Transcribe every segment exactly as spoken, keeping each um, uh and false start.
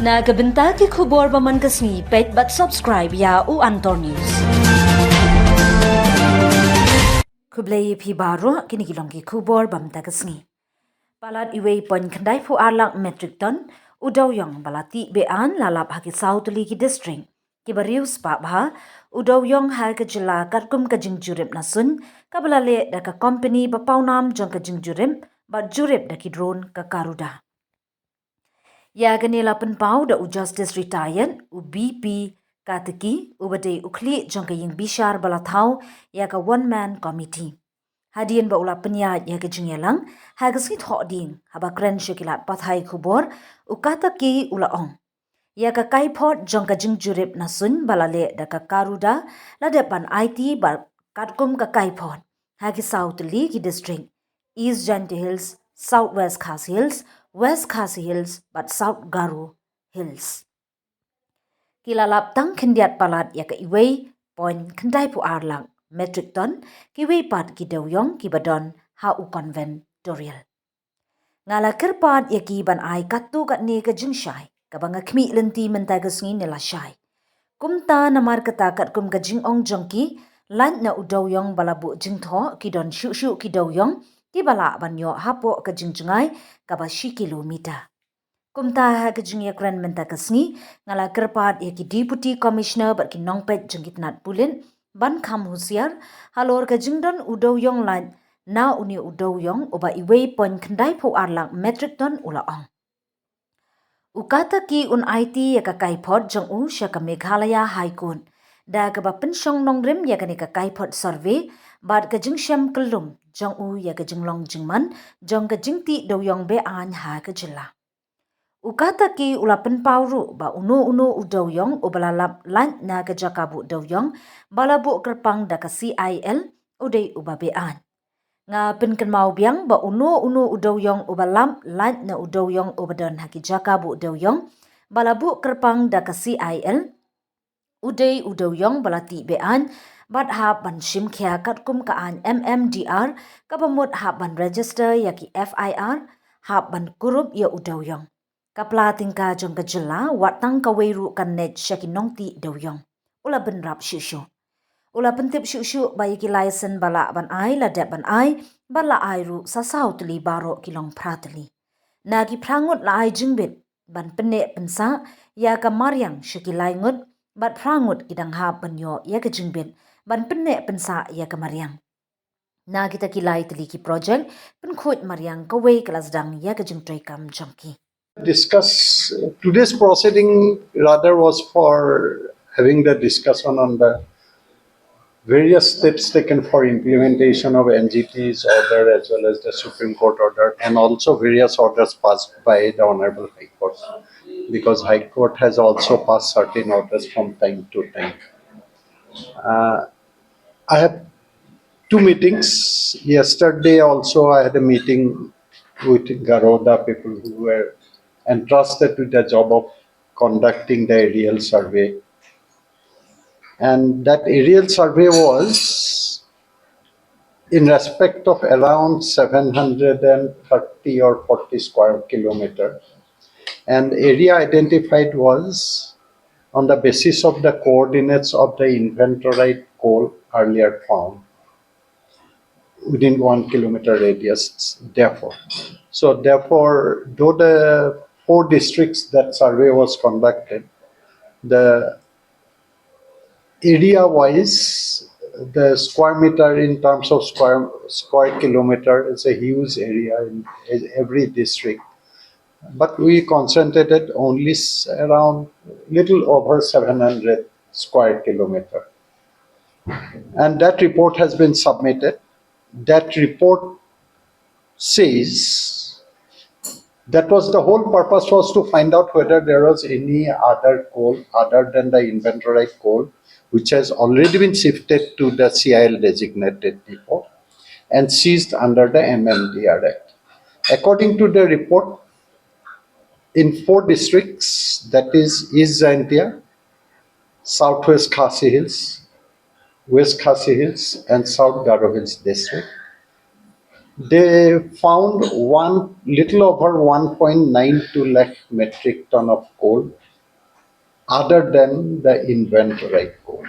Na ka bynta ki khubor ba man ka sngi, peit bad subscribe ïa u Antor News. Khublei ïa phi baroh, kine ki long ki khubor ba mynta ka sngi. Palat iwei point khyndai phew ar lak metric ton u dewiong ba la tih be-aiñ la lap ha ki saw tylli ki district. Kiba riewspah bha u dewiong ha ka jylla katkum ka jingjurip na suiñ kaba la leh da ka kompani ba pawnam jong ka jingjurip bad jurip da ki drone ka Garuda. Ïa kane la pynpaw da u Justice Retired u B P Kataki, uba dei u khlieh jong ka ïing bishar ba la thaw ïa ka one man committee. Hadien ba u la pynïaid ïa ka jingïalang ha ka sngi Thohdieng, haba kren sha ki lad pathai khubor, u Kataki u la ong, ïa ka kaiphod jong ka jingjurip na suiñ ba la leh da ka Garuda la dep ban aiti bad katkum ka kaiphod ha ki saw tylli ki district: East Jaintia Hills, South West Khasi Hills, West Khasi Hills bad South Garo Hills. Ki la lap tang khyndiat palat ïa ka iwei point khyndai phew ar lak metric ton kiwei pat ki dewiong kiba don ha u convent Toriel. Nga la kyrpad ïa ki ban ai katto katne ka jingshai, kaba nga khmih lynti mynta ka sngi ne la shai. Kumta namar kata, katkum ka jingong jong ki, lait na u dewiong ba la buh jingthoh, ki don shuh shuh ki dewiong kiba lah ban ïoh hapoh ka jingjngai kaba shi kilometer. Kumta ha ka jingïakren mynta ka sngi, nga la kyrpad ïa ki Deputy Commissioner bad ki nongpeit jong ki tnat pulit ban kham husiar halor ka jingdon u dewiong lait na une u dewiong uba iwei point khyndai phew ar lak metric ton, u la ong. U Kataki un aiti ïa ka kaiphod jong u sha ka Meghalaya High Court da kaba pynshong nongrim ïa kane ka kaiphod survey bad ka jingshem kyllum jong u ïa ka jinglong jingman jong ka jingtih dewiong be-aiñ ha ka jylla. U Kataki u la pynpaw ruh ba uno uno u dewiong uba la lap lait na ka jaka buh dewiong ba la buh kyrpang da ka C I L u dei uba be-aiñ. Nga pynkynmaw biang ba uno uno u dewiong uba lap lait na u dewiong uba don ha ki jaka buh dewiong ba la buh kyrpang da ka C I L u dei u dewiong ba la tih be-aiñ bad hap ban shim khia katkum ka aiñ M M D R, kaba mut hap ban register ïa ki F I R, hap ban kurup ïa u dewiong. Ka pla tyngka jong ka jylla, wat tang kawei ruh kan leit sha ki nongtih dewiong. U la bynrap shuh shuh. U la pyntip shuh shuh ba ïa ki license ba lah ban ai la dep ban ai, bad la ai ruh sa saw tylli, baroh ki long phra tylli. Na ki phra ngut la ai jingbit ban pynneh pynsah ïa ka mariang sha ki lai ngut, bad phra ngut ki dang hap ban ïoh ïa ka jingbit ban pynneh pynsah ïa ka mariang. Na kita ki lai tylli ki project pynkhuid mariang kawei ka la sdang ïa ka jingtrei kam jong ki. Discuss today's proceeding rather was for having the discussion on the various steps taken for implementation of N G T's order as well as the Supreme Court order, and also various orders passed by the Honorable High Court, because High Court has also passed certain orders from time to time. Uh, I have two meetings. Yesterday also I had a meeting with Garoda people who were entrusted with the job of conducting the aerial survey. And that aerial survey was in respect of around seven hundred and thirty or forty square kilometer. And area identified was on the basis of the coordinates of the inventorite coal earlier found within one kilometer radius, therefore. So therefore, though the four districts that survey was conducted, the area wise, the square meter in terms of square, square kilometer is a huge area in every district. But we concentrated only s-, around little over seven hundred square kilometer. And that report has been submitted. That report says that was the whole purpose, was to find out whether there was any other coal other than the inventorite coal, which has already been shifted to the C I L designated depot and seized under the M M D R Act. According to the report, in four districts, that is East Jaintia, Southwest Khasi Hills, West Khasi Hills, and South Garo Hills district, They found one little over one point nine two lakh metric ton of coal other than the inventorite coal.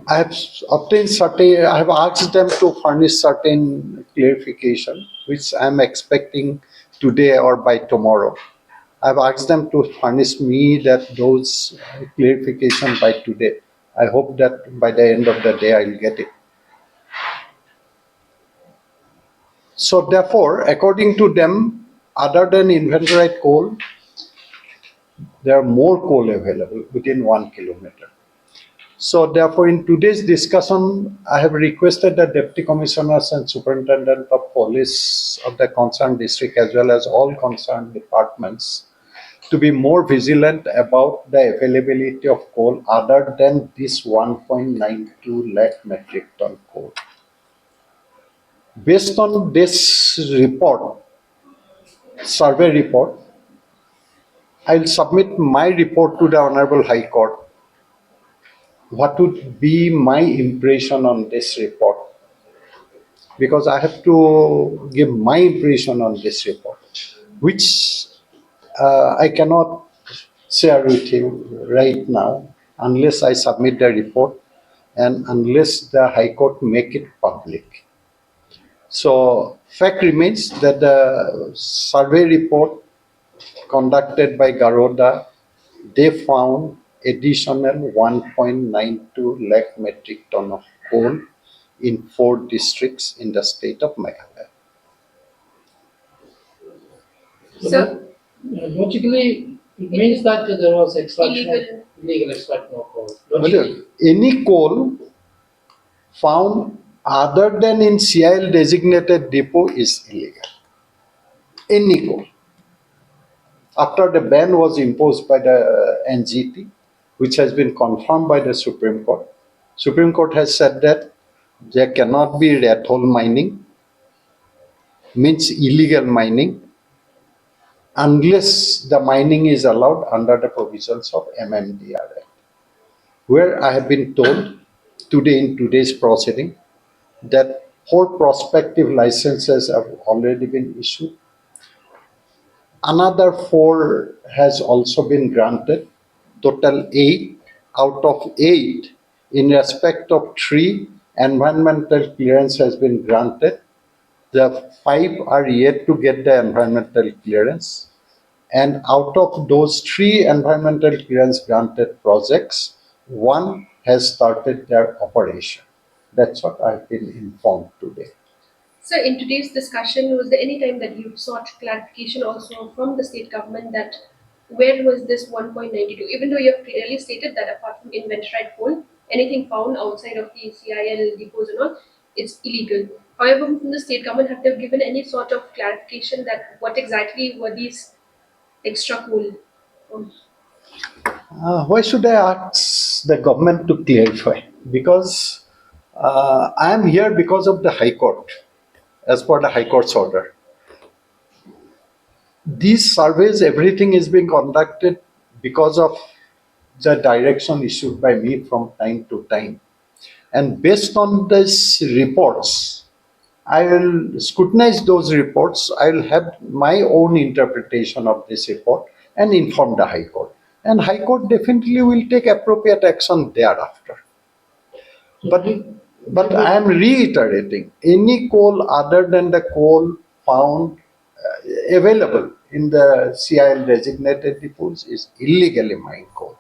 I have obtained certain, I have asked them to furnish certain clarification, which I am expecting today or by tomorrow. I've asked them to furnish me that those clarification by today. I hope that by the end of the day I'll get it. So therefore, according to them, other than inventorite coal, there are more coal available within one kilometer. So therefore, in today's discussion, I have requested the deputy commissioners and superintendent of police of the concerned district, as well as all concerned departments, to be more vigilant about the availability of coal other than this one point nine two lakh metric ton coal. Based on this report, survey report, I'll submit my report to the Honorable High Court. What would be my impression on this report? Because I have to give my impression on this report, which uh, I cannot share with you right now unless I submit the report and unless the High Court make it public. So fact remains that the survey report conducted by Garoda, they found additional one point nine two lakh metric ton of coal in four districts in the state of Meghalaya. So, Uh, Logically, it means that there was extraction, Illegal. Illegal extraction of coal. Well, Logically, any coal found other than in C I L designated depot is illegal. Any coal. After the ban was imposed by the N G T, which has been confirmed by the Supreme Court, Supreme Court has said that there cannot be rat hole mining, means illegal mining, unless the mining is allowed under the provisions of M M D R Act, where I have been told today in today's proceeding that four prospective licenses have already been issued. Another four has also been granted, total eight. Out of eight, in respect of three, environmental clearance has been granted. The five are yet to get the environmental clearance. And out of those three environmental clearance granted projects, one has started their operation. That's what I've been informed today. So in today's discussion, was there any time that you sought clarification also from the state government that where was this one point nine two? Even though you have clearly stated that apart from inventorite coal, anything found outside of the C I L depots and all, it's illegal. However, from the state government, have they given any sort of clarification that what exactly were these extra coal? Um, Uh, why should I ask the government to clarify? Because uh, I am here because of the High Court, as per the High Court's order. These surveys, everything is being conducted because of the direction issued by me from time to time. And based on these reports, I will scrutinize those reports. I will have my own interpretation of this report and inform the High Court. And High Court definitely will take appropriate action thereafter. But, but I am reiterating, any coal other than the coal found uh, available in the C I L designated depots is illegally mined coal.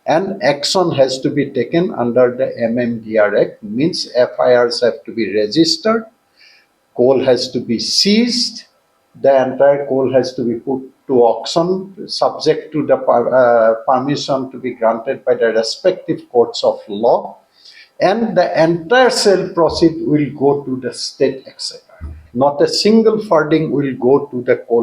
And action has to be taken under the M M D R Act, means F I Rs have to be registered, coal has to be seized, the entire coal has to be put to auction, subject to the per- uh, permission to be granted by the respective courts of law, and the entire sale proceed will go to the state exchequer. Not a single farthing will go to the coal